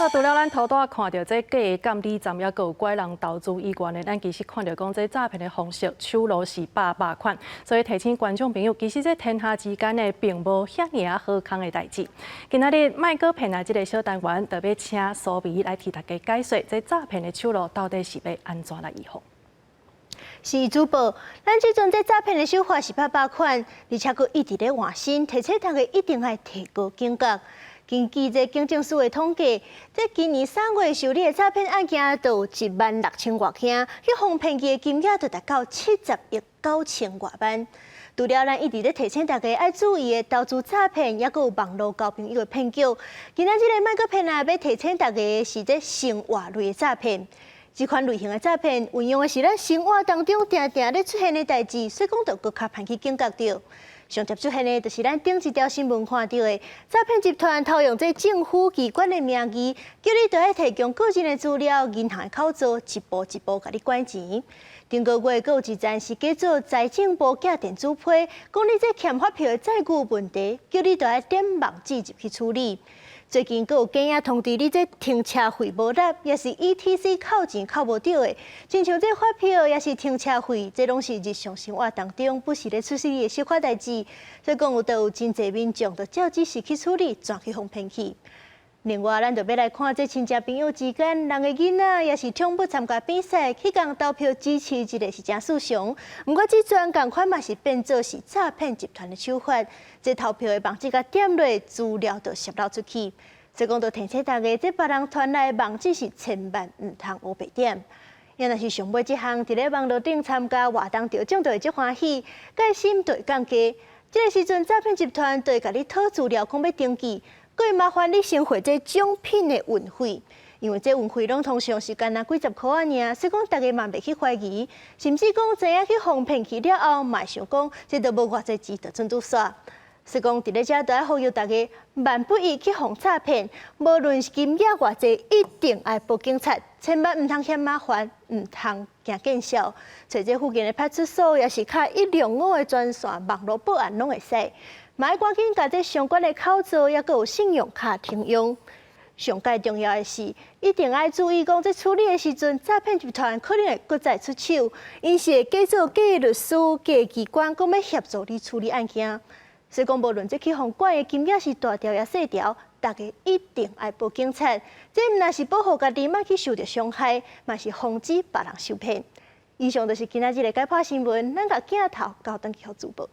啊，除了咱頭拄仔看著這假的監理站，抑閣有拐人投資以外呢，咱其實看著講這詐騙的方式手路是百百款，所以提醒觀眾朋友，其實這天下之間呢，並無遐爾仔好康的代誌。今仔日莫閣騙來這个小單元，特別請蘇眉來替大家解說這詐騙的手路到底是欲按怎來預防。是主播，咱這陣這詐騙的手法是百百款，而且閣一直咧換新，提醒大家一定愛提高警覺。根據這警政署的統計，這今年3月受理的詐騙案件就有1萬6千外件，去予騙去的金額就達到70億9千外萬。除了咱一直咧提醒大家愛注意的投資詐騙，抑閣有網路交朋友的騙局。今仔這个莫閣騙來欲提醒大家的是這生活類的詐騙。這款類型的詐騙運用的是咱生活當中定定咧出現的代誌，所以講就閣較歹去警覺著。上捷出現的，就是咱頂一條新聞看著的詐騙集團偷用這政府機關的名義，叫你著愛提供個人的資料、銀行的口座，一步一步共你拐錢。頂個月閣有一站是叫做財政部寄電子批，講你這欠發票的債務問題，叫你著愛點網址入去處理。最近閣有假影通知你這停車費無納，抑是 ETC 扣錢扣無著的，親像這發票抑是停車費，這攏是日常生活當中不時咧出現的小可代誌。所以講有都有真濟民眾就照指示去處理，轉去予騙去。另外，咱就欲來看這親戚朋友之間，人的囡仔抑是寵物參加比賽，去共投票支持，這个是誠順常。毋過這陣仝款嘛是變做是詐騙集團的手法，這投票的網址共點落，資料就洩露出去。所以講，就提醒大家，這別人傳來的網址是千萬毋通烏白點。抑若是上尾這項，佇咧網路頂參加活動得獎，就會足歡喜，戒心就會降低。這个時陣，詐騙集團就會共你討資料，講欲登記。閣會麻煩你先匯這獎品的運費，因為這運費攏通常是干焦幾十箍仔爾，所以講大家嘛袂去懷疑，甚至講知影去予騙去了後，嘛會想講這都無偌濟錢，就準拄煞。所以講佇咧遮著愛呼籲大家，萬不宜去予詐騙，無論是金額偌濟，一定愛報警察，千萬毋通嫌麻煩，毋通驚見笑。揣這附近的派出所，抑是敲105的專線網路報案攏會使。嘛愛趕緊共這相關的口座，抑閣有信用卡停用。上蓋重要的是，一定愛注意講，這處理的時陣，詐騙集團可能會閣再出手，𪜶是會假做假律師、假機關，講欲協助你處理案件。所以講，無論這去予拐的金額是大條抑細條，大家一定愛報警察。這毋但是保護家己，莫去受著傷害，嘛是防止別人受騙。以上就是今仔日的解破新聞，咱共鏡頭交轉去予主播。